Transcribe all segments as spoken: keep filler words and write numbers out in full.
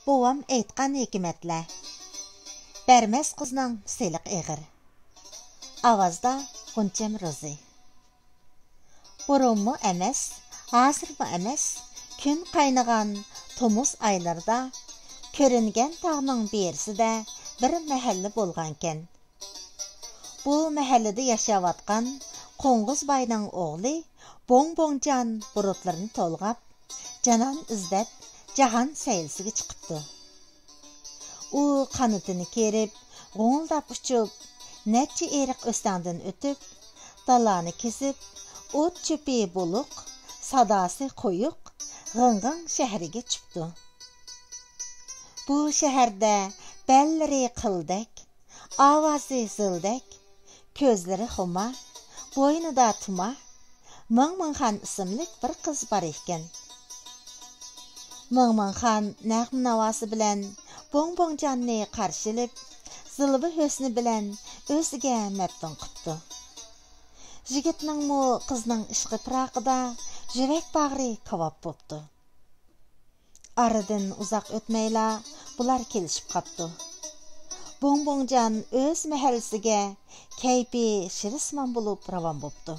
بوۋام ئېيتقان ھېكمەتلەر. بەرمەس قىزنىڭ سېلىق ئېغىر. ئاۋازدا غۇنچەم روزى. بۇرۇنمۇ ئەمەس، ھازىرمۇ ئەمەس، كۈن قاينىغان تومۇز ئايلىرىدا كۆرۈنگەن تاغنىڭ بېرىسىدە بىر مەھەللە بولغانىكەن. بۇ مەھەللىدە ياشاۋاتقان قوڭغۇز باينىڭ ئوغلى بوڭ-بوڭجان بۇرۇتلىرىنى تولغاپ، جانان ئىزدەپ، جاھان سەيلىسىگە چىقىپتۇ. ئۇ قانىتىنى كېرىپ، غوڭۇلداپ ئۇچۇپ، نەچچە ئېرىق ئۆستەڭدىن ئۆتۈپ، دالانى كېزىپ، ئوت-چۆپى بولۇق، ساداسى قويۇق غىڭغىڭ شەھىرىگە چۈشۈپتۇ. بۇ شەھەردە بەللىرى قىلدەك، ئاۋازى زىلدەك، كۆزلىرى خۇما، بوينىدا تۇما، مىڭ-مىڭخان ئىسىملىك بىر قىز بار ئىكەن. مىڭ-مىڭخان نەغمە-ناۋاسى بىلەن بوڭ-بوڭجاننى قارشى ئېلىپ، زىلۋا ھۆسنى بىلەن ئۆزىگە مەپتۇن قىپتۇ. يىگىتنىڭمۇ قىزنىڭ ئىشقى پىراقىدا يۈرەك باغرى كاۋاپ بوپتۇ. ئارىدىن ئۇزاق ئۆتمەيلا بۇلار كېلىشىپ قاپتۇ. بوڭ-بوڭجان ئۆز مەھەللىسىگە كەيپى شىرىسىمان بولۇپ راۋان بوپتۇ.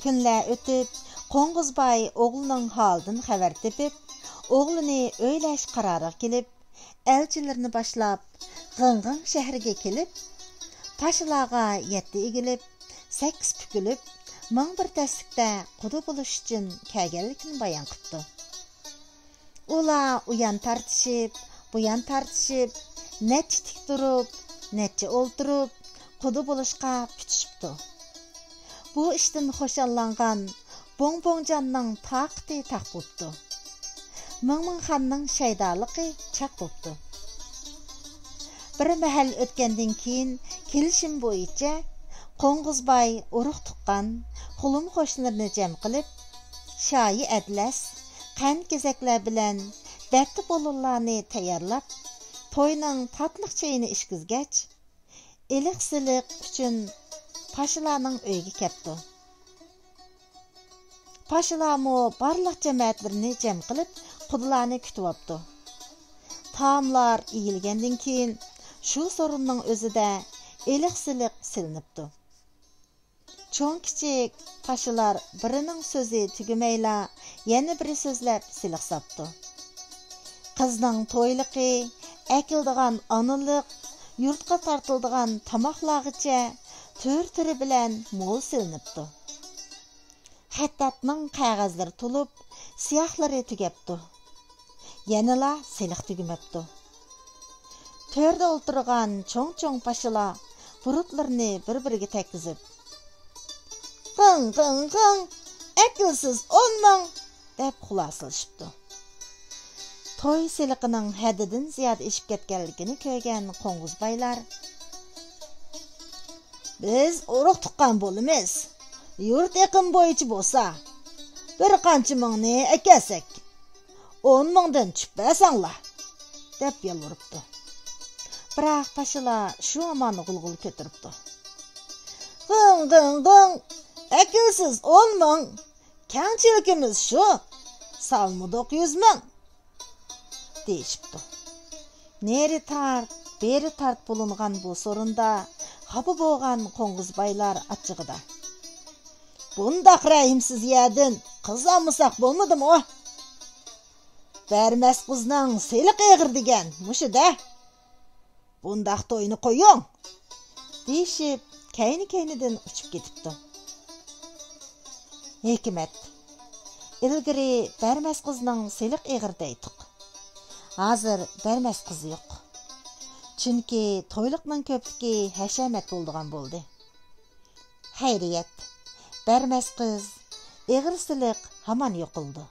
كۈنلەر ئۆتۈپ، قوڭغۇزباي ئوغلىنىڭ ھالىدىن خەۋەر تېپىپ، ئوغلىنى ئۆيلەش قارارىغا كېلىپ، ئەلچىلىرىنى باشلاپ، غىڭغىڭ شەھىرىگە كېلىپ، پاشىلارغا يەتتە ئېگىلىپ، سەككىز پۈكۈلۈپ، مىڭ بىر تەسلىكتە قۇدا بولۇش ئۈچۈن كەلگەنلىكىنى بايان قىپتۇ. ئۇلار ئۇيان تارتىشىپ، بۇيان تارتىشىپ، نەچچە تىك تۇرۇپ، نەچچە ئولتۇرۇپ، قۇدا بولۇشقا پۈتۈشۈپتۇ. بۇ ئىشتىن خۇشاللانغان بوڭ-بوڭجاننىڭ تاقىتى تاق بوپتۇ. مىڭ-مىڭخاننىڭ شەيدالىقى چاق بوپتۇ. بىر مەھەل ئۆتكەندىن كېيىن، كېلىشىم بويىچە قوڭغۇزباي ئۇرۇق-تۇغقان، قولۇم-قوشنىلىرىنى جەم قىلىپ، شايى ئەتلەس، قەنت-كېزەكلەر بىلەن بەتتە بولۇنلارنى تەييارلاپ، توينىڭ تاتلىق چېيىنى ئىچكۈزگەچ، ئېلىق-سېلىق ئۈچۈن پاشىلارنىڭ ئۆيىگە كەپتۇ. پاشىلارمۇ بارلىق جەمەتلىرىنى جەم قىلىپ، قۇدىلارنى كۈتۈۋاپتۇ. تائاملار يېيىلگەندىن كېيىن، شۇ سورۇننىڭ ئۆزىدە ئېلىق-سېلىق سېلىنىپتۇ. چوڭ-كىچىك پاشىلار بىرىنىڭ سۆزى تۈگىمەيلا، يەنە بىرى سۆزلەپ سېلىق ساپتۇ. قىزنىڭ تويلۇقى، ئەكېلىدىغان ئانىلىق، يۇرتقا تارتىلىدىغان تاماقلارغىچە تۈر-تۈرى بىلەن مول سېلىنىپتۇ. خەتتاتنىڭ قەغەزلىرى تولۇپ، سىياھلىرى تۈگەپتۇ. يەنىلا سېلىق تۈگىمەپتۇ. تۆردە ئولتۇرغان چوڭ-چوڭ پاشىلار بۇرۇتلىرىنى بىر-بىرىگە تەگكۈزۈپ، «غىڭ، غىڭ، غىڭ! ئەكىلسىز ئون مىڭ!» دەپ خۇلاسىلىشىپتۇ. توي سېلىقىنىڭ ھەددىدىن زىيادە ئېشىپ كەتكەنلىكىنى كۆرگەن قوڭغۇزبايلار، «بىز ئۇرۇق-تۇغقان بولىمىز. يۇرت ئېقىمى بويىچە بولسا، بىر قانچە مىڭنى ئەكەلسەك، ئون مىڭدىن چۈشۈپ بەرسەڭلار!» دەپ يالۋۇرۇپتۇ. بىراق پاشىلار شۇ ھامان غۇلغۇلا كۆتۈرۈپتۇ. «غىڭ، غىڭ، غىڭ! ئەكىلسىز ئون مىڭ! كەڭچىلىكىمىز شۇ! سالمىدۇق يۈز مىڭ!» دېيىشىپتۇ. نېرى تارت، بېرى تارت بولۇنغان بۇ سورۇندا خاپا بولغان قوڭغۇزبايلار ئاچچىقىدا، «بۇنداق رەھىمسىز يەردىن قىز ئالمىساق بولمىدىمۇ؟ بەرمەس قىزنىڭ سېلىقى ئېغىر دېگەن مۇشۇ-دە! بۇنداق توينى قويۇڭ!» دېيىشىپ، كەينى-كەينىدىن ئۇچۇپ كېتىپتۇ. ھېكمەت. ئىلگىرى بەرمەس قىزنىڭ سېلىق ئېغىر دەيتتۇق. ھازىر بەرمەس قىز يوق. چۈنكى تويلۇقنىڭ كۆپلۈكى ھەشەمەت بولىدىغان بولدى. خەيرىيەت، بەرمەس قىز، ئېغىر سېلىق ھامان يوقىلىدۇ.